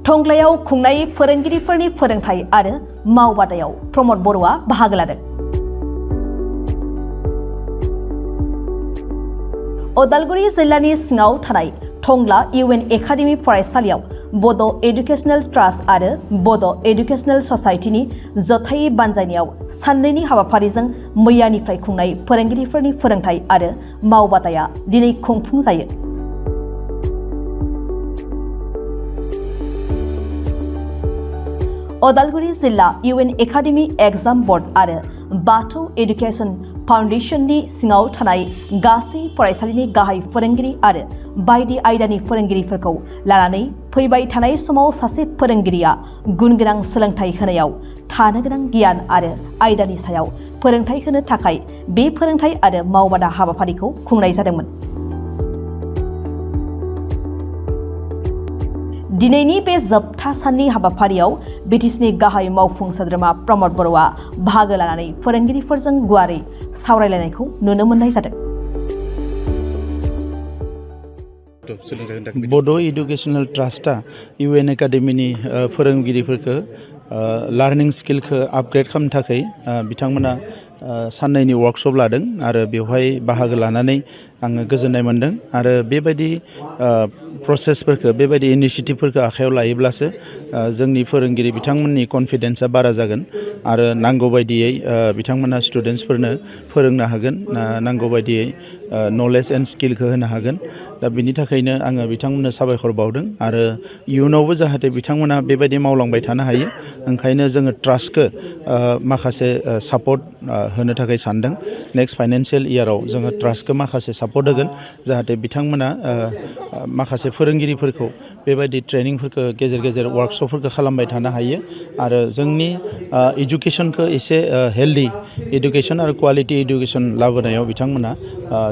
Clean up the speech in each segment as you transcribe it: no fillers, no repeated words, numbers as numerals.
टंग्लायाव खुंनाय फोरोंगिरिफोरनि फोरोंथाय आरो मावबादायाव प्रमद बर'आ बाहागो लादों। उदालगुरि जिल्लानि सिङाव थानाय टंग्ला इउएन एकाडेमि फरायसालियाव बड' एडुकेशनेल ट्रास्ट आरो बड' एडुकेशनेल ससाइटिनि जथायै बानजायनायाव साननैनि हाबाफारिजों मैयानिफ्राय खुंनाय फोरोंगिरिफोरनि फोरोंथाय आरो मावबादाया दिनै खुंफुंजायो। उदालगुरि जिल्ला इउएन एकाडेमि एग्जाम बोर्ड आरो बाथौ एडुकेशन फाउन्डेशननि सिङाव थानाय गासै फरायसालिनि गाहाय फोरोंगिरि आरो बायदि आयदानि फोरोंगिरिफोरखौ लानानै फैबाय थानाय समाव सासे फोरोंगिरिया गुनगोनां सोलोंथाय होनायाव थानो गोनां गियान आरो आयदानि सायाव फोरोंथाय होनो थाखाय बे फोरोंथाय आरो मावबादा हाबाफारिखौ खुंनाय जादोंमोन। दिनैनि बे जोबथा साननि हाबाफारियाव बिटिसिनि गाहाय मावफुं सोद्रोमा प्रमद बर'आ बाहागो लानानै फोरोंगिरिफोरजों गुवारै सावरायलायनायखौ नुनो मोननाय जादों। बड' एडुकेशनेल ट्रास्टआ इउएन एकाडेमिनि फोरोंगिरिफोरखौ लार्निं स्किलखौ आपग्रेड खालामनो थाखाय बिथांमोना साननैनि वर्कशप लादों आरो बेवहाय बाहागो लानानै आङो गोजोननाय मोनदों आरो बेबायदि प्रसेसफोरखौ बेबायदि इनिशिएटिभफोरखौ आखायाव लायोब्लासो जोंनि फोरोंगिरि बिथांमोननि कनफिडेन्सआ बारा जागोन आरो नांगौ बायदियै बिथांमोना स्टुडेन्टसफोरनो फोरोंनो हागोन, नांगौ बायदियै नलेज एन्ड स्किलखौ होनो हागोन। दा बिनि थाखायनो आङो बिथांमोननो साबायखर बावदों आरो इयुनावबो जाहाथे बिथांमोना बेबायदि मावलांबाय थानो हायो ओंखायनो जोङो ट्रास्टखौ माखासे सापर्ट होनो थाखाय सानदों। नेक्स्ट फाइनान्सियेल इयाराव जोङो ट्रास्टखौ माखासे सापर्ट होगोन जाहाथे बिथांमोना माखासे फोरोंगिरिफोरखौ बेबायदि ट्रेनिंफोरखौ गेजेर गेजेर वर्कशपफोरखौ खालामबाय थानो हायो आरो जोंनि इडुकेसनखौ एसे हेल्दी इडुकेसन आरो क्वालिटि इडुकेसन लाबोनायाव बिथांमोना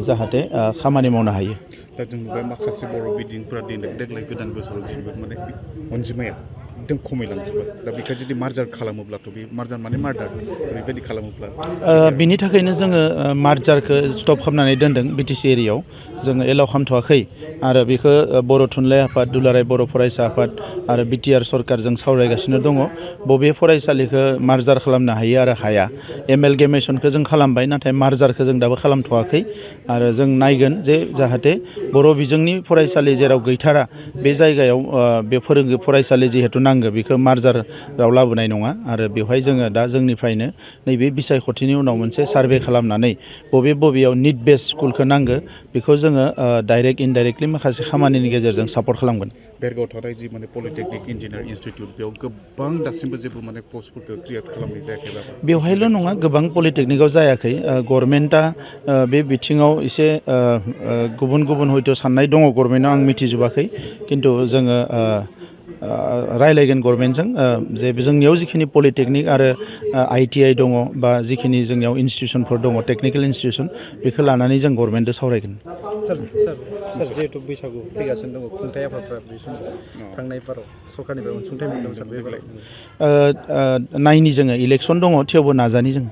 जाहाथे खामानि मावनो हायो। दा जों नुबाय माखासे बर' बिल्डिंफोरा देग्लाय गोदान बोसोराव जेनेबा माने अनजिमाया एकदम खमायलांजोबबाय। दा बेखौ जुदि मार्जार खालामोब्लाथ' बे मार्जार माने मार्डार बेबायदि खालामोब्ला बिनि थाखायनो जोङो मार्जारखौ स्टप खालामनानै दोनदों बिटिसि एरियायाव जोङो एलाउ खालामथ'वाखै आरो बेखौ बर' थुनलाइ आफाद, दुलाराय बर' फरायसा आफाद आरो बिटिआर सरकारजों सावरायगासिनो दङ बबे फरायसालिखौ मार्जार खालामनो हायो आरो हाया। एमेलगेमेसनखौ जों खालामबाय नाथाय मार्जारखौ जों दाबो खालामथ'वाखै आरो जों नायगोन जे जाहाथे बर' बिजोंनि फरायसालि जेराव गैथारा बे जायगायाव बे फरायसालि जिहेतु नांगौ बेखौ मार्जाराव लाबोनाय नङा आरो बेवहाय जोङो दा जोंनिफ्रायनो नैबे बिसायख'थिनि उनाव मोनसे सार्भे खालामनानै बबेयाव निड बेस स्कुलखौ नांगौ बेखौ जोङो डाइरेक्ट इनडाइरेक्टलि माखासे खामानिनि गेजेरजों सापर्ट खालामगोन। बेरगाव थानाय जि माने पलिटेकनिक इन्जिनियार इन्सटिटिउट बेयाव गोबां दासिमबो जेबो माने पस्टफोरखौ क्रिएट खालामनाय जायाखै। बेवहायल' नङा गोबां पलिटेकनिकआव जायाखै। गभर्नमेन्टआ बे बिथिङाव एसे गुबुन हयथ' साननाय दङ गभर्नमेन्टआव आं मिथिजोबाखै खिन्थु जोङो रायलायगोन गभर्नमेन्टजों जे जोंनियाव जिखिनि पलिटेकनिक आरो ITI दङ बा जिखिनि जोंनियाव इन्सटिटिउसनफोर दङ टेकनिकेल इन्सटिटिउसन बेखौ लानानै जों गभर्नमेन्टजों सावरायगोन। सार जिहेतु बैसागु फैगासिनो दङ खुंथाय आफादफ्रा बे समाव थांनायफोराव सरकारनिफ्राय अनसुंथाइ मोनदों सार बेबायदि नायनि जोङो इलेक्सन दङ थेवबो नाजानि जों।